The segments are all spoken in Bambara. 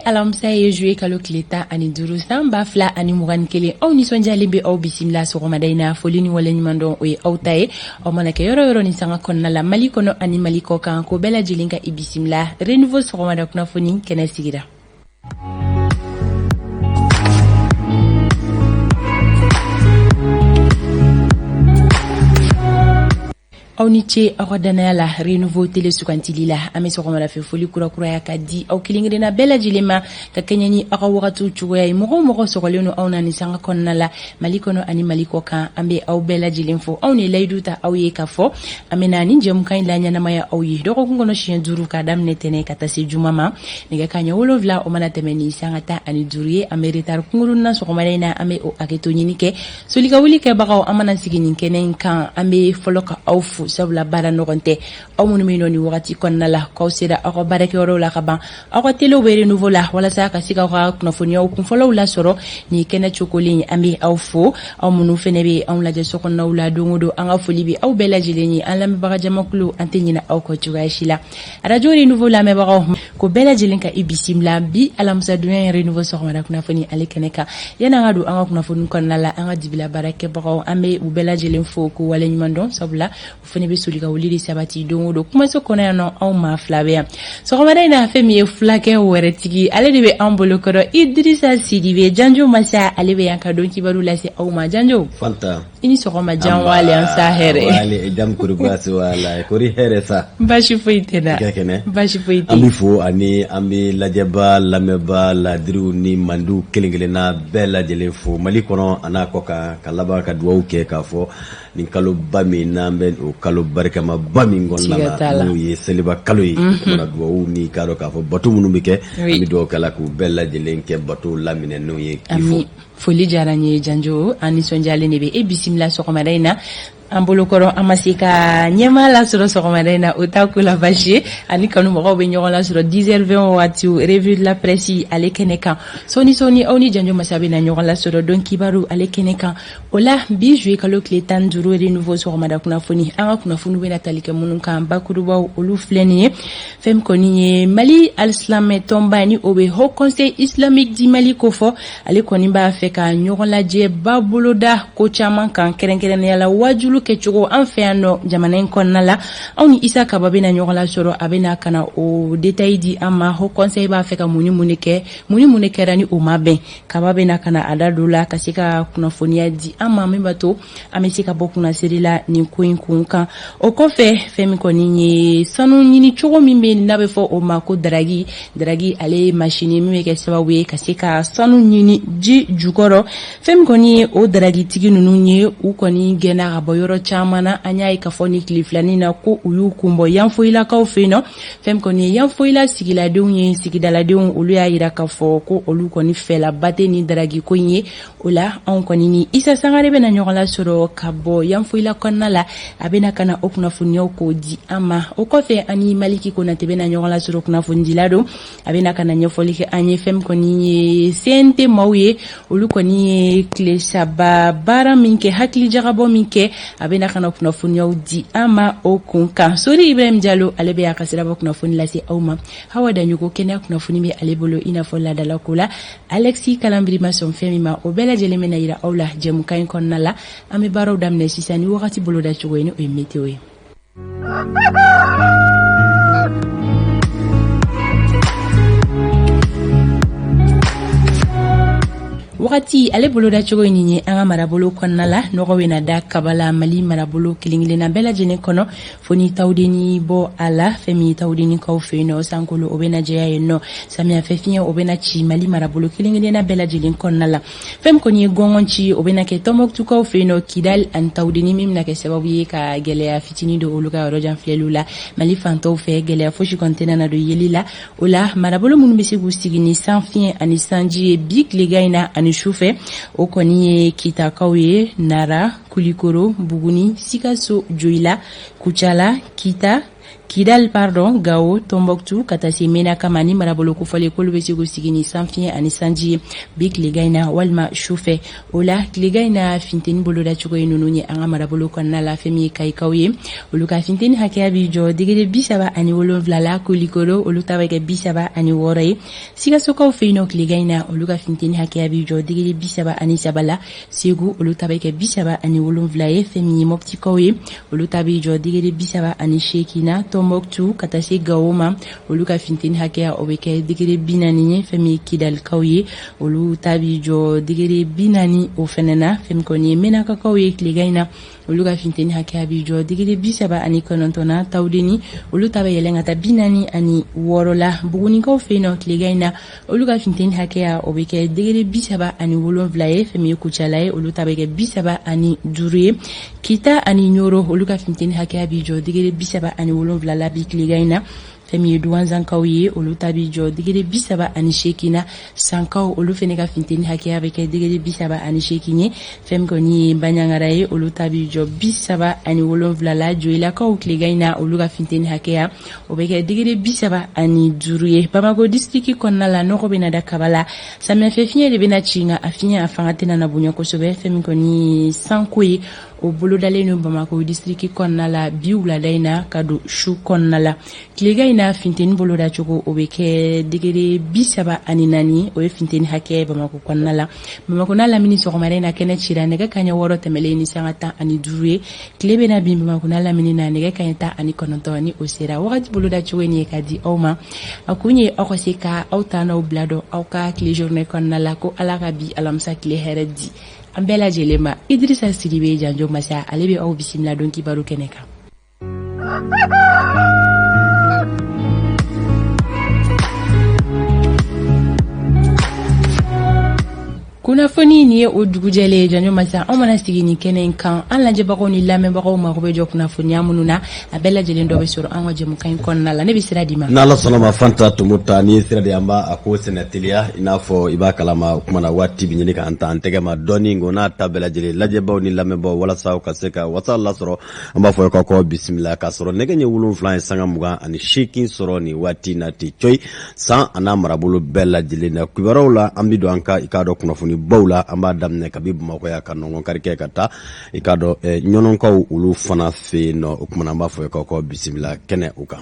alamisa ye, juillet kalo tile 15, san 2021. Aw nisɔndiyalen bɛ aw bisimila sɔgɔmada in na. Foli ni waleɲuman dɔn, o ye aw ta ye. Aw mana kɛ yɔrɔ yɔrɔ ni sanga kɔnɔna la, Mali kɔnɔ ani Mali kɔ kan, ko bɛɛ lajɛlen ka i bisimila. Renouveau sɔgɔmada kunnafoni kɛnɛ sigira. Aw ni ce aw ka dannaya la Renouveau télé sugantili la. An bɛ sɔgɔmadafɛ foli kurakuraya ka di aw kelen-kelenna bɛɛ lajɛlen ma, ka kɛɲɛ ni aw ka wagatiw cogoya ye. Mɔgɔ o mɔgɔ sɔgɔlen don anw na nin sanga kɔnɔna la, Mali kɔnɔ ani Mali kɔ kan, an bɛ aw bɛɛ lajɛlen fo. Anw de layidu ta aw ye k'a fɔ an bɛna nin jɛmukan in laɲɛnamaya aw ye dɔgɔkun kɔnɔ siɲɛ 5, k'a daminɛ tɛnɛ ka taa se juma ma, nɛgɛ kanɲɛ 7 o mana tɛmɛ ni sanga 15 ye. An bɛ retard kunkurunnin na sɔgɔmada in na, an bɛ o hakɛto ɲini kɛ. Soli ka wuli kɛbagaw, an mana sigi nin kɛnɛ in kan, an bɛ fɔlɔ ka aw fo, sabula baara nɔgɔn tɛ. Aw minnu bɛ yen nɔ nin wagati kɔnɔna la, k'aw sera aw ka baarakɛyɔrɔw la ka ban, aw ka telew bɛ Renouveau la walasa ka se k'aw ka kunnafoniyaw kunfɔlɔw lasɔrɔ nin kɛnɛ cogolen, an bɛ aw fo. Aw minnu fɛnɛ bɛ anw lajɛ sokɔnɔnaw la don o don, an ka foli bɛ aw bɛɛ lajɛlen ye. An lamɛnbaga jamakulu, an tɛ ɲinɛ aw kɔ cogoya si la. Arajo Renouveau lamɛnbagaw, ko bɛɛ lajɛlen ka i bisimila bi alamisadonya ye Renouveau sɔgɔmada kunnafoni ale kɛnɛ kan. Yanni an ka don an ka kunnafoni kɔnɔna la, an ka dibila baarakɛbagaw, an bɛ u bɛɛ lajɛlen fo k'u waleɲuman dɔn, sabula u fana bɛ soli ka wuli de sabati don o don. Kumaso kɔnɔ yan nɔ, anw maa fila bɛ yan sɔgɔmada in na. Fɛn min ye fulakɛ wɛrɛtigi, ale de bɛ an bolo kɔrɔ, Idirisa Sidibe Janjo Masa, ale bɛ yan ka don kibaru lase aw ma. Janjo. Fanta. I ni sɔgɔma. Jan wale an sa hɛrɛ. Wale jam, kori baasi wala kori hɛrɛ sa. Baasi foyi tɛ na. I ka kɛnɛ? Baasi foyi tɛ. An bɛ fo ani an bɛ lajɛba, lamɛnba, ladiriw ni mandiw kelen kelenna bɛɛ lajɛlen fo Mali kɔnɔ a n'a kɔ kan, ka laban ka dugawu kɛ k'a fɔ nin kaloba min n'an bɛ, o kalo barikamaba min kɔnɔna la, n'o ye seliba kalo ye, o kumana dugawu ni k'a dɔn k'a fɔ bato minnu bɛ kɛ, an bɛ dugawu kɛ la k'u bɛɛ lajɛlen kɛ bato laminɛnenw ye k'i fo. Foli diyara n ye Janjo, an nisɔndiyalen de bɛ e bisimila sɔgɔmada in na an bolokɔrɔ. An ma se ka ɲɛmaa lasɔrɔ sɔgɔmada in na, o t'a ko la baasi ye. Ani kanubagaw bɛ ɲɔgɔn lasɔrɔ 10h20 waati, revue de la presse ale kɛnɛ kan. Sɔɔni sɔɔni, aw ni Janjo Masa bɛ na ɲɔgɔn lasɔrɔ don kibaru ale kɛnɛ kan. O la, bi juillet kalo tile 15, Renouveau sɔgɔmada kunnafoni, an ka kunnafoni bɛna tali kɛ minnu kan bakurubaw, olu filɛ nin ye. Fɛn min kɔni ye Mali alisilamɛ tɔnba, ni o bɛ Haut Conseil islamique du Mali kofɔ, ale kɔni b'a fɛ ka ɲɔgɔn lajɛba boloda ko caman kan, kɛrɛnkɛrɛnnenya la wajulu kɛcogo an fɛ yan nɔ jamana in kɔnɔna la. Anw ni Isa Kaba bɛna ɲɔgɔn lasɔrɔ, a bɛna ka na o détail di an ma. Haut Conseil b'a fɛ ka mun ni mun de kɛ, mun ni mun de kɛra ni o ma bɛn? Kaba bɛna ka na a da don la ka se ka kunnafoniya di an ma min b'a to an bɛ se ka bɔ kunnasiri la nin ko in kun kan. O kɔfɛ, fɛn min kɔni ye sanu ɲini cogo min bɛ n'a bɛ fɔ o ma ko drague. Drague ale ye masini min bɛ kɛ sababu ye ka se ka sanu ɲini ji jukɔrɔ. Fɛn min kɔni ye o draguetigi ninnu ye, u kɔni gɛnna ka bɔ yɔrɔ caman na. An y'a ye k'a fɔ ni tile filanin na ko u y'u kun bɔ Yanfoyilakaw fɛ yen nɔ. Fɛn min kɔni ye Yanfoyila sigiladenw ye, sigidaladenw, olu y'a jira k'a fɔ ko olu kɔni fɛlaba tɛ nin drague ko in ye. O la, anw kɔni ni Isa Sangare bɛna ɲɔgɔn lasɔrɔ ka bɔ Yanfoyila kɔnɔna la, a bɛna ka na o kunnafoniyaw k'o di an ma. O kɔfɛ, ani Maliki Konate bɛna ɲɔgɔn lasɔrɔ, kunnafonidila don, a bɛna ka na ɲɛfɔli kɛ an ye. Fɛn min kɔni ye CNT maaw ye, olu kɔni ye tile 3 baara min kɛ, hakilijagabɔ min kɛ, a bɛna ka na kunnafoniyaw di an ma o kun kan. Sori Ibrahim Jalo, ale bɛ a ka siraba kunnafoni lase aw ma. Hawa Daɲogo, kɛnɛya kunnafoni bɛ ale bolo, i n'a fɔ laadalako la Alexis Kalambiri ma sɔn fɛn min ma, o bɛɛ lajɛlen bɛna yira aw la jɛmukan in kɔnɔna la. An bɛ baaraw daminɛ sisan ni wagati boloda cogo ye, ni o ye météo ye. Wagati ale boloda cogo ye nin ye. An ka marabolo kɔnɔna la, nɔgɔ bɛna da kaba la Mali marabolo kelen-kelenna bɛɛ lajɛlen kɔnɔ, fo ni Tawudeni bɔ a la. Fɛn min ye Tawudenikaw fɛ yen nɔ, sankolo o bɛna jɛya yen nɔ. Samiyɛfɛ fiɲɛ o bɛna ci Mali marabolo kelen-kelenna bɛɛ lajɛlen kɔnɔna la. Fɛn min kɔni ye gɔngɔn ci, o bɛna kɛ Tɔnbɔkutukaw fɛ yen nɔ, Kidali ani Tawudeni, min bɛna kɛ sababu ye ka gɛlɛya fitinin don olu ka yɔrɔ jan filɛliw la. Mali fantɔw fɛ, gɛlɛya fosi kɔni tɛna na don yeli la. O la, marabolo minnu bɛ se k'u sigi ni sanfiɲɛ ani sanji ye bi tilegan in na ani su fɛ, o kɔni ye Kitakaw ye, Nara, Kulikoro, Buguni, Sikaso, Joyila, Kucala, Kita, Kidal pardon, Gao, Tombouctou ka taa se Menaka ma ni marabolo kofɔlen k'olu bɛ se k'u sigi ni sanfiɲɛ ani sanji ye bi tilegan in na walima su fɛ. O la tilegan in na finteni bolodacogo ye ninnu ye an ka marabolo kɔnɔna la. Fɛn min ye Kayikaw ye, olu ka finteni hakɛya b'i jɔ degré 37 la. Kulikoro, olu ta bɛ kɛ 36 ye. Sikasokaw fɛ yen nɔ, tilegan in na olu ka finteni hakɛya b'i jɔ degré 33 la. Segu, olu ta bɛ kɛ 37 ye. Fɛn min ye Mɔptikaw ye, olu ta b'i jɔ degré 38 na. Tɔnbɔkutu ka taa se Gawo ma, olu ka finteni hakɛya o bɛ kɛ degré 40 ye. Fɛn min ye Kidalikaw ye, olu ta b'i jɔ degré 40 o fɛnɛ na. Fɛn min kɔni ye Menakakaw ye, tilegan in na olu ka finteni hakɛya b'i jɔ degré 39 na. Tawudeni, olu ta bɛ yɛlɛn ka taa 46 la. Bugunikaw fɛ yen nɔ, tilegan in na olu ka finteni hakɛya o bɛ kɛ degré 37 ye. Fɛn min ye Kucala ye, olu ta bɛ kɛ 35 ye. Kita ani Ɲoro, olu ka finteni hakɛya b'i jɔ degré 37 la bi tilegan in na. Fɛn min ye Duwanzankaw ye, olu ta b'i jɔ degré 38 na. Sankaw, olu fɛnɛ ka finteni hakɛya bɛ kɛ degré 38 ye. Fɛn min kɔni ye Baɲangara ye, olu ta b'i jɔ 37 la. Joyilakaw, tilegan in na olu ka finteni hakɛya o bɛ kɛ degré 35 ye. Bamako distriki kɔnɔna la, nɔgɔ bɛna da kaba la. Samiyɛfɛ fiɲɛ de bɛna ci, nka a fiɲɛ a fanga tɛna na bonya kosɛbɛ. Fɛn min kɔni ye sanko ye, o bolodalen don Bamako distriki kɔnɔna la bi wulada in na ka don su kɔnɔna la. Tilegan in na finteni bolodacogo o bɛ kɛ degré 34, o ye finteni hakɛ Bamako kɔnɔna la. Bamako n'a lamini, sɔgɔmada in na kɛnɛ cira nɛgɛ kaɲɛ 6 tɛmɛlen ni sanga 15 ye. Tile bɛna bin Bamako n'a lamini na nɛgɛ kaɲɛ 19 ni o sera. Wagati bolodacogo in ye ka di aw ma, a kun ye aw ka se ka aw ta n'aw bila dɔn aw ka tile journée kɔnɔna la. Ko Ala ka bi alamisa tile hɛrɛ di an bɛɛ lajɛlen ma. Idirisa Sidibe Janjo Masa, ale bɛ aw bisimila don kibaru kɛnɛ kan. Kunnafoni nin ye o dugujɛlen ye. Janjo Masa, anw mana sigi nin kɛnɛ in kan, an lajɛbagaw ni lamɛnbagaw mago bɛ jɔ kunnafoniya minnu na, a bɛɛ lajɛlen dɔ bɛ sɔrɔ an ka jɛmukan in kɔnɔna la. Ne bɛ sira d'i ma. N'Ala sɔnna ma, Fanta Tumuta, n'i ye sira di, an b'a a ko sɛnɛ teliya. I n'a fɔ i b'a kalama, o kumana waati bɛ ɲini k'an ta an tɛgɛ ma dɔɔni, nka n'a ta bɛɛ lajɛlen, lajɛbaw ni lamɛnbaw, walasa ka se ka wasa lasɔrɔ, an b'a fɔ k'aw bisimila k'a sɔrɔ nɛgɛ ɲɛ 7 ye sanga 28 sɔrɔ nin waati na ten coyi, san a n'a marabolo bɛɛ lajɛlen na. Kibaruyaw la, an bɛ don an ka i k'a dɔn kunnafonibaw la. An b'a daminɛ kabi Bamakɔ yan ka nɔngɔn kari kɛ ka taa i k'a dɔn ɲɔnɔnkaw olu fana fɛ yen nɔ. O kumana an b'a fɔ k'aw bisimila kɛnɛ o kan.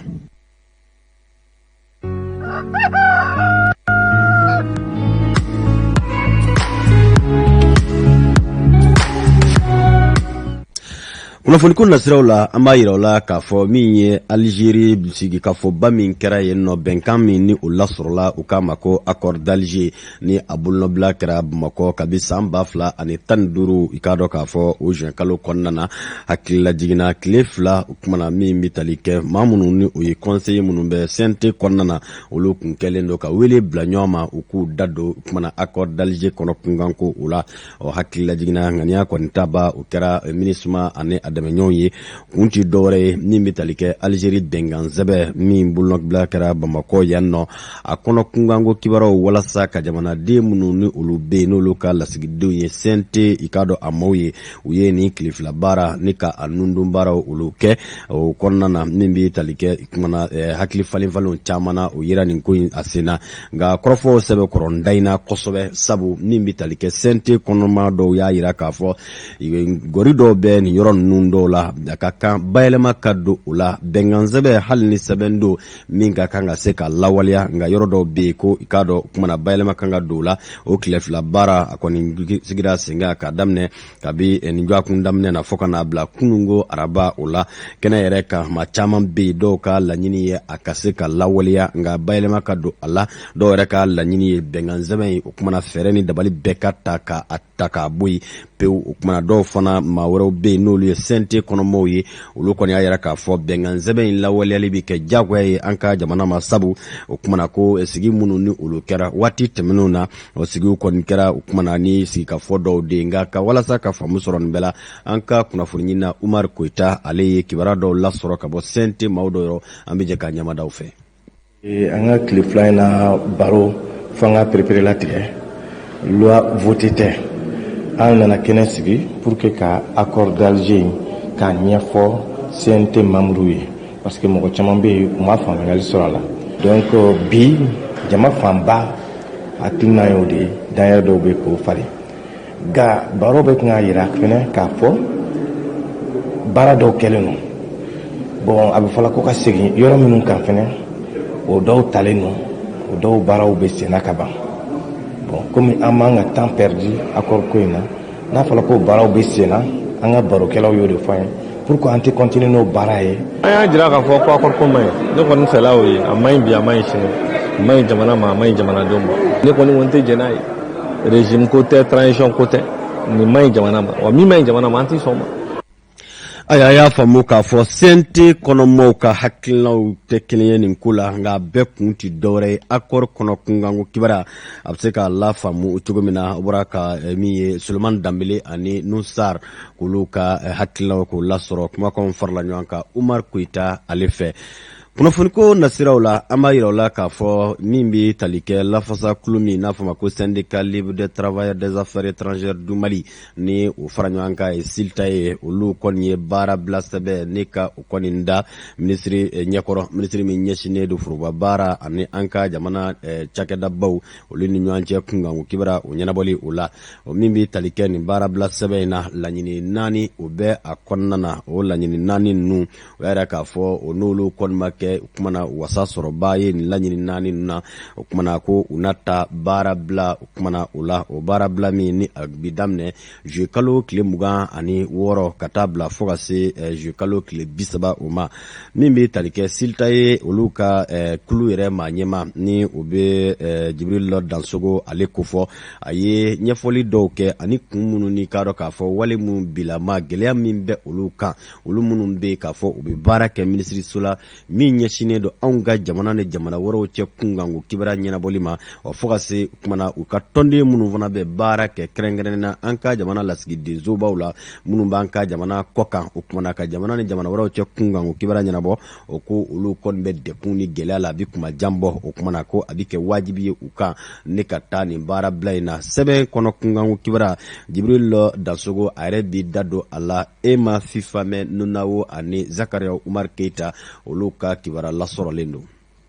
Kunnafoniko nasiraw la, an b'a yira aw la k'a fɔ min ye Alizeri sigikafɔba min kɛra yen nɔ, bɛnkan min ni o lasɔrɔla, u k'a ma ko accord d'Alger, ni a bolonɔbila kɛra Bamakɔ kabi san 2015, i k'a dɔn k'a fɔ o juin kalo kɔnɔna na. Hakilila jiginna tile 2, o kumana min bɛ tali kɛ maa minnu ni o ye conseiller minnu bɛ CNT kɔnɔna na, olu kun kɛlen don ka wele bila ɲɔgɔn ma u k'u da don o kumana accord d'Alger kɔnɔ kunkanko o la. Ɔ hakilila jiginna ŋaniya kɔni taba, o kɛra MINUSMA ani a dɛmɛɲɔgɔnw ye. Kun ti dɔwɛrɛ ye min bɛ tali kɛ Alizeri bɛnkan sɛbɛn min bolonɔbila kɛra Bamakɔ yan nɔ, a kɔnɔ kunkanko kibaruyaw, walasa ka jamanaden minnu ni olu bɛ yen n'olu ka lasigidenw ye CNT, i k'a dɔn a maaw ye, u ye nin tile 2 baara ni ka a nundun baaraw olu kɛ o kɔnɔna na, min bɛ tali kɛ kumana hakili falen falenw caman na, o yera nin ko in a sen na. Nka kɔrɔfɔw sɛbɛkɔrɔ n dayina kosɛbɛ, sabu min bɛ tali kɛ CNT kɔnɔma dɔw y'a yira k'a fɔ gɔri dɔw bɛ nin yɔrɔ ninnu dɔw la, a ka kan bayɛlɛma ka don o la. Bɛnkan sɛbɛn, hali ni sɛbɛn don min ka kan ka se ka lawaleya, nka yɔrɔ dɔw bɛ yen ko i k'a dɔn kumana bayɛlɛma kan ka don o la. O tile 2 baara a kɔni sigira sen kan k'a daminɛ kabi nin dɔgɔkun daminɛ na fo ka n'a bila kununko araba o la kɛnɛ yɛrɛ kan. Maa caman bɛ yen, dɔw ka laɲini ye a ka se ka lawaleya, nka bayɛlɛma ka don a la. Dɔw yɛrɛ ka laɲini ye bɛnkan sɛbɛn ye, o kumana fɛɛrɛ ni dabali bɛɛ ka ta ka a ta k'a bɔ yen pewu. O kumana dɔw fana, maa wɛrɛw bɛ yen n'olu ye CNT kɔnɔmɔgɔw ye, olu kɔni y'a yira k'a fɔ bɛnkan sɛbɛn in lawaleyali bɛ kɛ diyagoya ye an ka jamana ma, sabu o kumana ko sigi minnu ni olu kɛra waati tɛmɛnenw na, o sigiw kɔni kɛra o kumana ni sigikafɔ dɔw de ye. Nka ka walasa ka faamu sɔrɔ nin bɛɛ la, an ka kunnafoni ɲinina Umar Koyita, ale ye kibaruya dɔw lasɔrɔ ka bɔ CNT maaw dɔw yɔrɔ. An bɛ jɛ k'a ɲɛmadaw fɛ. An ka tile 2 in na baro fo an ka perepere latigɛ. Loi voté tɛ. An nana kɛnɛ sigi pour que ka accord d'Alger in k'a ɲɛfɔ CNT membres ye. Parce que mɔgɔ caman bɛ yen, u ma faamuyali sɔrɔ a la. Donc bi, jama fanba hakilina y'o de ye, daɲɛ dɔw bɛ k'o falen. Nka baro bɛ kan k'a yira fɛnɛ k'a fɔ baara dɔw kɛlen don. Bon, a bɛ fɔla ko ka segin yɔrɔ minnu kan fɛnɛ, o dɔw talen don, o dɔw baaraw bɛ senna ka ban. Bon, komi an man ka temps perdu accord ko in na, n'a fɔra ko baaraw bɛ senna, an ka barokɛlaw y'o de fɔ an ye, pourquoi an tɛ continuer n'o baara ye? An y'a jira k'a fɔ ko accord ko man ɲi. Ne kɔni fɛla y'o ye. A man ɲi bi, a man ɲi sini, a man ɲi jamana ma, a man ɲi jamanadenw ma. Ne kɔni ko n tɛ jɛn n'a ye. Régime ko tɛ, transition ko tɛ, nin man ɲi jamana ma. Wa min man ɲi jamana ma, an tɛ sɔn o ma. Ayiwa, a y'a faamu k'a fɔ CNT kɔnɔmɔgɔw ka hakilinaw tɛ kelen ye nin ko la, nka a bɛɛ kun tɛ dɔwɛrɛ ye accord kɔnɔ kunkanko kibaruya a bɛ se k'a lafaamu cogo min na. O bɔra ka min ye Solomani Danbele ani Nusar, k'olu ka hakilinaw k'o lasɔrɔ. Kumakanw farala ɲɔgɔn kan Umar Koyita ale fɛ. Kunnafoniko nasiraw la, an b'a yira u la k'a fɔ min bɛ tali kɛ lafasakulu min n'a fɔ ma ko Syndicat libre des travailleurs des affaires étrangères du Mali, ni o fara ɲɔgɔn kan ye SYLTA ye, olu kɔni ye baara bila sɛbɛn ne ka o kɔni da minisiri ɲɛkɔrɔ, minisiri min ɲɛsinnen don foroba baara ani an ka jamana cakɛdabaw olu ni ɲɔgɔn cɛ kunkanko kibaruya o ɲɛnabɔli o la. O min bɛ tali kɛ nin baara bila sɛbɛn in na, laɲini naani o bɛ a kɔnɔna na. O laɲini naani ninnu, o y'a yira k'a fɔ o n'olu kɔni ma kɛ, o kumana wasa sɔrɔba ye nin laɲini naani ninnu na, o kumana ko u na ta baara bila. O kumana o la, o baara bila min ni a bi daminɛ juillet kalo tile 26 ka taa bila fo ka se juillet kalo tile 30 o ma. Min bɛ tali kɛ SYLTA ye, olu ka kulu yɛrɛ maa ɲɛma ni o bɛ Jibril Dansogo ale kofɔ, a ye ɲɛfɔli dɔw kɛ ani kun minnu ni k'a dɔn k'a fɔ wale minnu bilama, gɛlɛya min bɛ olu kan, olu minnu bɛ yen k'a fɔ u bɛ baara kɛ minisiriso la min ɲɛsinnen don anw ka jamana ni jamana wɛrɛw cɛ kunkanko kibaruya ɲɛnabɔli ma. Wa fo ka se kumana u ka tɔnden minnu fana bɛ baara kɛ kɛrɛnkɛrɛnnen na an ka jamana lasigidensobaw la minnu b'an ka jamana kɔ kan, o kumana ka jamana ni jamana wɛrɛw cɛ kunkanko kibaruya ɲɛnabɔ, o ko olu kɔni bɛ dɛkun ni gɛlɛya la, a bɛ kuma jan bɔ. O kumana ko a bɛ kɛ wajibi ye u kan ne ka taa nin baara bila in na. Sɛbɛn kɔnɔ kunkanko kibaruya, Jibril Dansogo a yɛrɛ b'i da don a la. E ma Fifamɛ Nunawo ani Zakaria Umar Keita, olu ka kibaruya lasɔrɔlen don.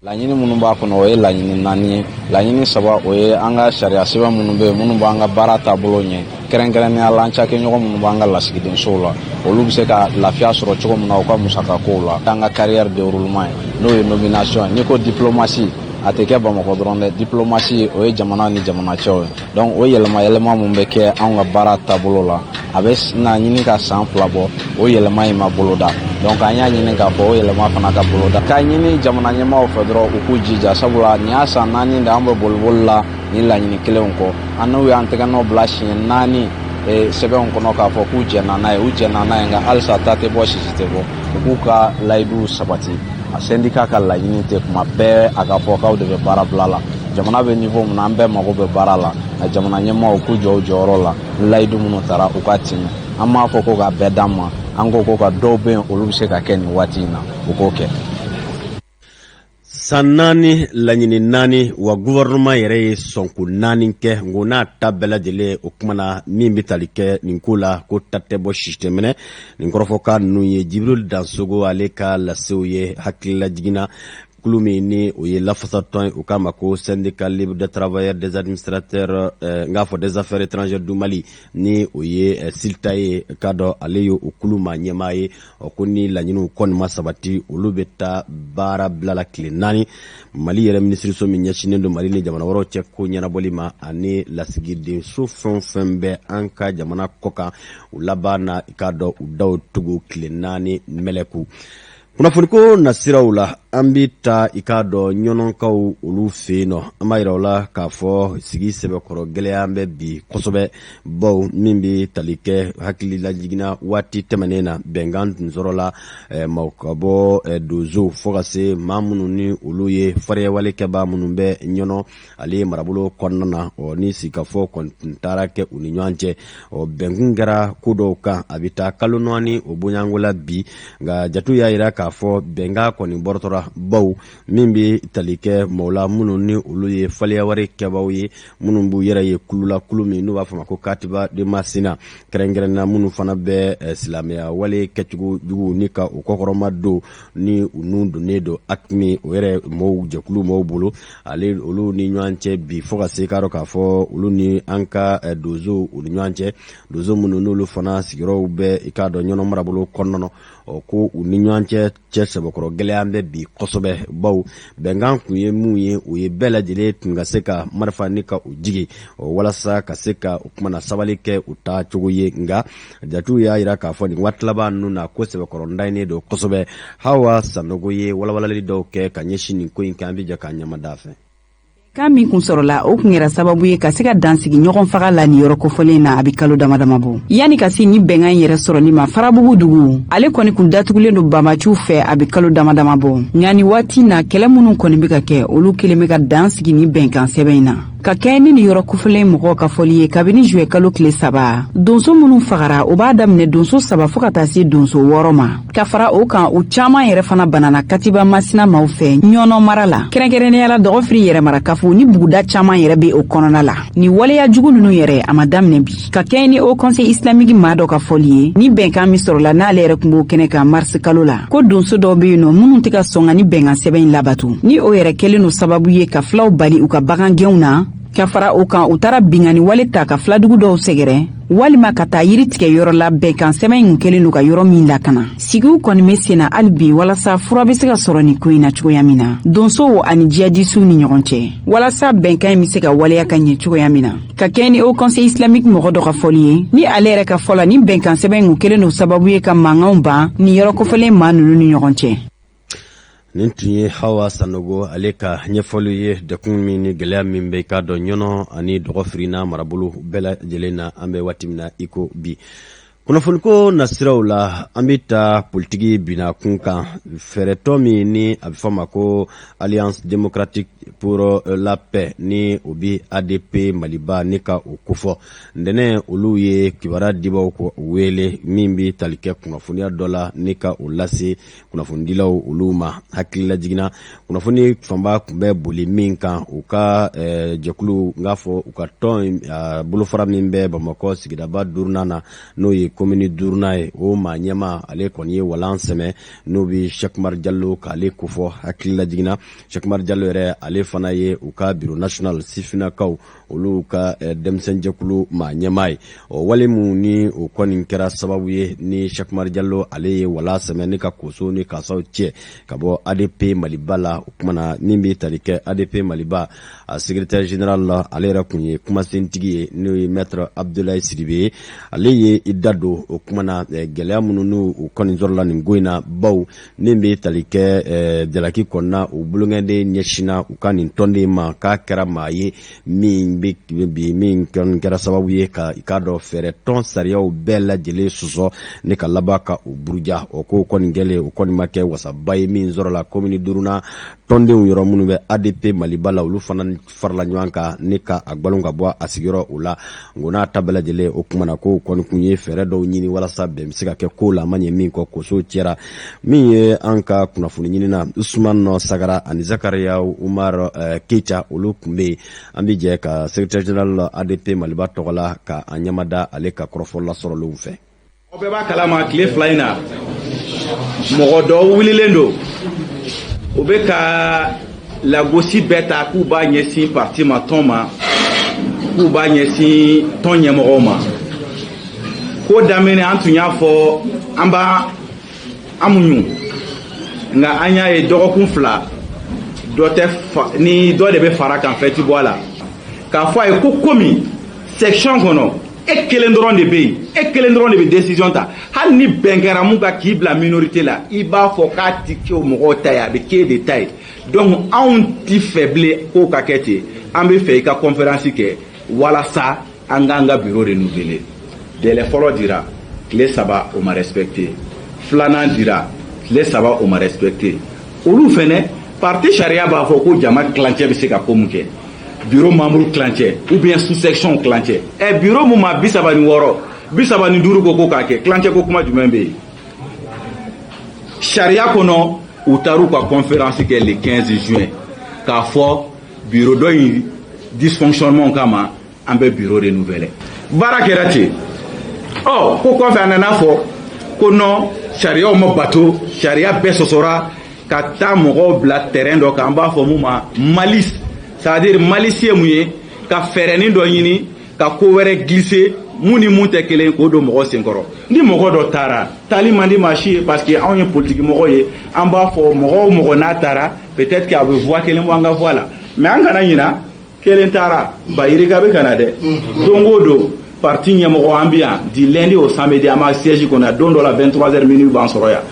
Laɲini minnu b'a kɔnɔ, o ye laɲini naani ye. Laɲini saba, o ye an ka sariya sɛbɛn minnu bɛ yen, minnu b'an ka baara taabolo ɲɛ, kɛrɛnkɛrɛnnenya la an cakɛɲɔgɔn minnu b'an ka lasigidensow la, olu bɛ se ka lafiya sɔrɔ cogo min na u ka musakakow la. An ka carrière déroulement ye, n'o ye nomination ye. N'i ko diplomatie, a tɛ kɛ Bamakɔ dɔrɔn dɛ. Diplomatie, o ye jamana ni jamana cɛw ye. Donc o yɛlɛma yɛlɛma mun bɛ kɛ anw ka baara taabolo la, a bɛ na ɲini ka san 2 bɔ, o yɛlɛma in ma boloda. Donc an y'a ɲini k'a fɔ o yɛlɛma fana ka boloda. K'a ɲini jamana ɲɛmaaw fɛ dɔrɔn, u k'u jija, sabula nin y'a san 4 de an bɛ boliboli la nin laɲini kelenw kɔ. An n'u y'an tɛgɛ nɔ bila siɲɛ 4 sɛbɛnw kɔnɔ k'a fɔ k'u jɛnna n'a ye, u jɛnna n'a ye, nka halisa ta tɛ bɔ, sisi tɛ bɔ. U k'u ka layiduw sabati. A syndicat ka laɲini tɛ kuma bɛɛ a ka fɔ k'aw de bɛ baara bila la. Jamana bɛ niveau min na, an bɛɛ mago bɛ baara la, nka jamana ɲɛmaaw k'u jɔ u jɔyɔrɔ la. Layidu minnu tara, u ka tɛmɛ. An m'a fɔ ko ka bɛɛ d'an ma, an ko ko ka dɔw bɛ yen, olu bɛ se ka kɛ nin waati in na, u k'o kɛ. San 4, laɲini naani, wa gouvernement yɛrɛ ye sɔnko naani kɛ. Nko n'a ta bɛɛ lajɛlen, o kumana min bɛ tali kɛ nin ko la, ko ta tɛ bɔ, sisi tɛ minɛ. Nin kɔrɔfɔkan ninnu ye Jibril Dansogo ale ka lasew ye. Hakilila jiginna kulu min ni o ye lafasatɔn ye, u k'a ma ko Syndicat libre des travailleurs des administrateurs, n k'a fɔ des affaires étrangères du Mali, ni o ye SYLTA ye, k'a dɔn ale ye o kulu maa ɲɛmaa ye. Ɔ ko ni laɲiniw kɔni ma sabati, olu bɛ taa baara bila la tile 4. Mali yɛrɛ minisiriso min ɲɛsinnen don Mali ni jamana wɛrɛw cɛ ko ɲɛnabɔli ma ani lasigidenso fɛn o fɛn bɛ an ka jamana kɔ kan, u laban na i k'a dɔn u daw tugu tile 4 mɛlɛku. Kunnafoniko nasiraw la, an bɛ taa i k'a dɔn ɲɔnɔnkaw olu fɛ yen nɔ. An b'a yira u la k'a fɔ sigi sɛbɛkɔrɔ gɛlɛya bɛ bi kosɛbɛ, baw min bɛ tali kɛ hakili lajiginna waati tɛmɛnen na, bɛnkan tun sɔrɔla maaw ka bɔ donso fo ka se maa minnu ni olu ye fariyawale kɛbaa minnu bɛ ɲɔnɔ ale marabolo kɔnɔna na. Ɔ ni sigikafɔ kɔni tun taara kɛ u ni ɲɔgɔn cɛ, ɔ bɛnkun kɛra ko dɔw kan, a bɛ taa kalo 4 o bonyanko la bi. Nka jate y'a jira k'a fɔ bɛnkan kɔni bɔrɔtɔra. la, baw min bɛ tali kɛ maaw la minnu ni olu ye faliyawari kɛbaaw ye, minnu b'u yɛrɛ ye kulu la, kulu min n'u b'a fɔ ma ko Katiba de Masina, kɛrɛnkɛrɛnna minnu fana bɛ silamɛya wale kɛcogo jugu ni ka u kɔkɔrɔma don ni u nun donnen don AQMI o yɛrɛ mɔɔw jɛkulu mɔɔw bolo ale olu ni ɲɔgɔn cɛ bi, fo ka se k'a dɔn k'a fɔ olu ni an ka donsow u ni ɲɔgɔn cɛ, donso minnu n'olu fana sigiyɔrɔw bɛ i k'a dɔn Ɲɔnɔ marabolo kɔnɔna. Ɔ ko u ni ɲɔgɔn cɛ sɛbɛkɔrɔ gɛlɛya bɛ bi kosɛbɛ, baw bɛnkan kun ye mun ye, o ye bɛɛ lajɛlen tun ka se ka marifa ni ka u jigi ɔ walasa ka se ka o kumana sabali kɛ u taa cogo ye. Nka jatiw y'a jira k'a fɔ nin waati laban ninnu na ko sɛbɛkɔrɔ ntanyinen don kosɛbɛ. Hawa Sanogo ye walawalali dɔw kɛ ka ɲɛsin nin ko in kan. An bɛ jɛ k'a ɲɛmada fɛ. Kan min kun sɔrɔla, o kun kɛra sababu ye ka se ka dansigi ɲɔgɔn faga la nin yɔrɔ kofɔlen na a bɛ kalo dama dama bɔ. Yanni ka se ni bɛnkan in yɛrɛ sɔrɔli ma, Farabugu dugu ale kɔni kun datugulen don banbaaciw fɛ a bɛ kalo dama dama bɔ. Nka nin waati na, kɛlɛ minnu kɔni bɛ ka kɛ, olu kelen bɛ ka dan sigi ni bɛnkan sɛbɛn in na. Ka kɛɲɛ ni nin yɔrɔ kofɔlen mɔgɔw ka fɔli ye, kabini juillet kalo tile 3, donso minnu fagara, o b'a daminɛ donso saba fo ka taa se donso 6 ma. Ka fara o kan, u caaman yɛrɛ fana banana Katiba Masina maaw fɛ Ɲɔnɔ mara la, kɛrɛnkɛrɛnnenya la Dɔgɔfiri yɛrɛmara kafo ni buguda caaman yɛrɛ be o kɔnɔna la. Ni waleya jugu nunu yɛrɛ, a ma daminɛ bi. Ka kɛɲɛ ni Haut Conseil islamique maa dɔ ka fɔli ye, ni bɛnkan min sɔrɔla, n'ale yɛrɛ kun b'o kɛnɛ kan marisi kalo la, ko donso dɔw be yen nɔ minnu tɛ ka sɔn ka ni bɛnkan sɛbɛn in labato, ni o yɛrɛ kɛlen no sababu ye ka filaw bali u ka bagan gɛnw na. Ka fara o kan, u taara binkanni wale ta ka filadugu dɔw sɛgɛrɛ walima ka taa yiri tigɛ yɔrɔ la bɛnkan sɛbɛn in kɛlen don ka yɔrɔ min lakana. Sigiw kɔni bɛ senna hali bi walasa fura bɛ se ka sɔrɔ nin ko in na cogoya min na donsow ani jihadisiw ni ɲɔgɔn cɛ, walasa bɛnkan in bɛ se ka waleya ka ɲɛ cogoya min na. Ka kɛɲɛ ni Haut Conseil islamique mɔgɔ dɔ ka fɔli ye, ni ale yɛrɛ ka fɔ la, ni bɛnkan sɛbɛn in kɛlen don sababu ye ka mankanw ban nin yɔrɔ kofɔlen maa ninnu ni ɲɔgɔn cɛ. Nin tun ye Hawa Sanogo ale ka ɲɛfɔli ye, dekun min ni gɛlɛya min bɛ i k'a dɔn Ɲɔnɔ ani Dɔgɔfiri n'a marabolo bɛɛ lajɛlen na an bɛ waati min na i ko bi. Kunnafoniko nasiraw la, an bɛ taa politiki bina kun kan. Fɛɛrɛtɔ min ni a bɛ fɔ ma ko Alliance démocratique pour la paix, ni o bɛ ADP Maliba ni ka o kofɔ ntɛnɛn, olu ye kibaruya dibaw ko wele min bɛ tali kɛ kunnafoniya dɔ la ni ka o lase kunnafonidilaw olu ma. Hakilila jiginna, kunnafoni fanba tun bɛ boli min kan, u ka jɛkulu n k'a fɔ u ka tɔn bolofara min bɛ Bamakɔ sigidaba duurunan na, n'o ye komini duurunan ye, o maa ɲɛma ale kɔni ye walan sɛmɛ, n'o bɛ Sɛkumari Jalo k'ale kofɔ. Hakilila jiginna, Sɛkumari Jalo yɛrɛ, ale fana ye u ka bureau national sifinnakaw olu ka denmisɛnjɛkulu maa ɲɛmaa ye. O wale min ni o kɔni kɛra sababu ye ni Sɛkumari Jalo ale ye wala sɛmɛ ni ka koso ni kasaw cɛ ka bɔ ADP Maliba la. O kuma na, min bɛ tali kɛ ADP Maliba a secrétaire général la, ale yɛrɛ kun ye kumasentigi ye, n'o ye maître Abdoulaye Sidibe ye. Ale ye i da don o kuma na gɛlɛya minnu n'u u kɔni sɔrɔla nin ko in na, baw min bɛ tali kɛ jalaki kɔnɔna u bolonkɛden ɲɛsinna u ka nin tɔnden ma, k'a kɛra maa ye min bɛ bi min kɛra sababu ye ka i k'a dɔn fɛɛrɛ tɔn sariyaw bɛɛ lajɛlen sɔsɔ ni ka laban ka u buruja. O ko kɔni kɛlen, o kɔni ma kɛ wasaba ye min sɔrɔla komini duurunan tɔndenw yɔrɔ minnu bɛ ADP Maliba la, olu fana farala ɲɔgɔn kan ni ka a gbalon ka bɔ a sigiyɔrɔ o la. Nko n'a ta bɛɛ lajɛlen, o kuma na ko kɔni kun ye fɛɛrɛ dɔw ɲini walasa bɛn bɛ se ka kɛ ko la, a ma ɲɛ min kɔ, koso cɛra. Min ye an ka kunnafoni ɲinina Usman Sagara ani Zakariya Umar Keita, olu tun bɛ yen. An bɛ jɛ ka secrétaire général ADP Maliba tɔgɔ la ka a ɲɛmada ale ka kɔrɔfɔ lasɔrɔlenw fɛ. Aw bɛɛ b'a kalama, tile 2 in na, mɔgɔ dɔw wulilen don, u bɛ ka lagosi bɛɛ ta k'u b'a ɲɛsin parti ma, tɔn ma, k'u b'a ɲɛsin tɔn ɲɛmɔgɔw ma. Ko daminɛ, an tun y'a fɔ an b'a an muɲu, nka an y'a ye dɔgɔkun 2 dɔ tɛ ni dɔ de bɛ fara kan, fɛn ti bɔ a la. K'a fɔ a ye ko komi section kɔnɔ e kelen dɔrɔn de bɛ yen, e kelen dɔrɔn de bɛ décision ta, hali ni bɛn kɛra mun kan k'i bila minorité la, i b'a fɔ k'a ti kɛ o mɔgɔw ta ye, a bɛ k'e de ta ye. Donc anw ti fɛ bilen k'o ka kɛ ten. An bɛ fɛ i ka conférence kɛ walasa an k'an ka bureau renouveler. Délai fɔlɔ dira tile 3, o ma respecté. Filanan dira tile 3, o ma respecté. Olu fɛnɛ, parti sariya b'a fɔ ko jama tilancɛ bɛ se ka ko mun kɛ, bureau membre tilancɛ ou bien sous section tilancɛ. Ɛ, bureau mun ma 36, 35 ko k'a kɛ, tilancɛ ko kuma jumɛn bɛ yen sariya kɔnɔ? U taar'u ka conférence kɛ le 15 juin k'a fɔ bureau dɔ in dysfonctionnement kama, an bɛ bureau renouveler. Baara kɛra ten. Ɔ, ko kɔfɛ a nana fɔ ko non, sariyaw ma bato, sariya bɛɛ sɔsɔra, ka taa mɔgɔw bila terrain dɔ kan, an b'a fɔ mun ma malice. C'est à dire, malice ye mun ye? Ka fɛɛrɛnin dɔ ɲini ka ko wɛrɛ glisser, mun ni mun tɛ kelen, k'o don mɔgɔ senkɔrɔ. Ni mɔgɔ dɔ taara, taali man di maa si ye, parce que anw ye politiki mɔgɔ ye. An b'a fɔ mɔgɔ o mɔgɔ n'a taara, peut-être que a bɛ voix kelen bɔ an ka voix la, mais an kana ɲina, kelen taara, bayirika bɛ ka na dɛ. Don o don, parti ɲɛmɔgɔ, an bɛ yan du lundi au samedi, an b'a siège kɔnɔ. Don dɔ la, 23 heures minuit b'an sɔrɔ yan.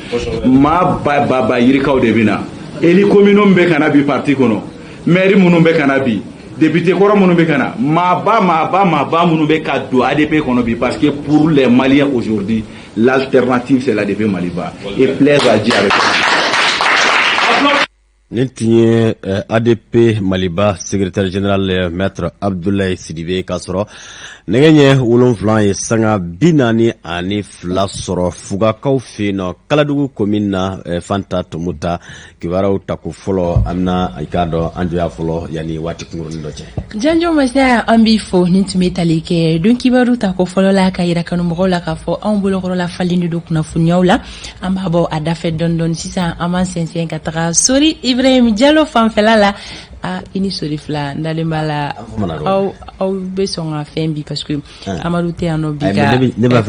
Maa ba ba ba yirikaw de bɛ na. Élus communaux bɛ ka na bi parti kɔnɔ, maire minnu bɛ ka na bi, député kɔrɔ minnu bɛ ka na, maaba maaba maaba minnu bɛ ka don ADP kɔnɔ bi, parce que pour les Maliens aujourd'hui, l'alternative, c'est l'ADP Maliba, et plaise à Dieu avec. Nin tun ye ADP Maliba secrétaire général, maître Abdoulaye Sidibe. K'a sɔrɔ nɛgɛ ɲɛ 7 ye sanga 42 sɔrɔ Fugakaw fɛ yen nɔ, Kaladugu commune na. Fanta Tomuta, kibaruyaw tako fɔlɔ, an bɛna i k'a dɔn an jɔya fɔlɔ yanni waati kunkurunin dɔ cɛ. Janjo Masaya, an b'i fo. Nin tun bɛ tali kɛ don kibaru tako fɔlɔ la, ka yira kanumɔgɔw la k'a fɔ anw bolokɔrɔla falen de don kunnafoniyaw la. An b'a bɔ a dafɛ dɔɔni dɔɔni. Sisan an b'an sɛnsɛn ka taga Sori Ibrahim Jalo fanfɛla la. A i ni Sori fila, n dalen b'a la, aw bɛ sɔn ka fɛn bi, parce que Amadu tɛ yan nɔ bi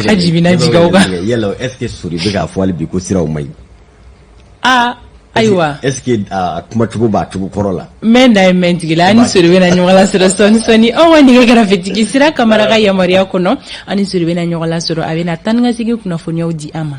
ka jibina jigin aw kan. Yala est ce que Sori bɛ k'a fɔ hali bi ko siraw man ɲi? Aa, ayiwa. Est ce que a kumacogo b'a cogo kɔrɔ la? Mɛn da ye mɛn tigi la. An ni Sori bɛna ɲɔgɔn lasɔrɔ sɔɔni sɔɔni. Anw ka nɛgɛ kɛrɛfɛtigi Sira Kamara ka yamaruya kɔnɔ, an ni Sori bɛna ɲɔgɔn lasɔrɔ, a bɛna taa ni ka segin kunnafoniyaw di an ma.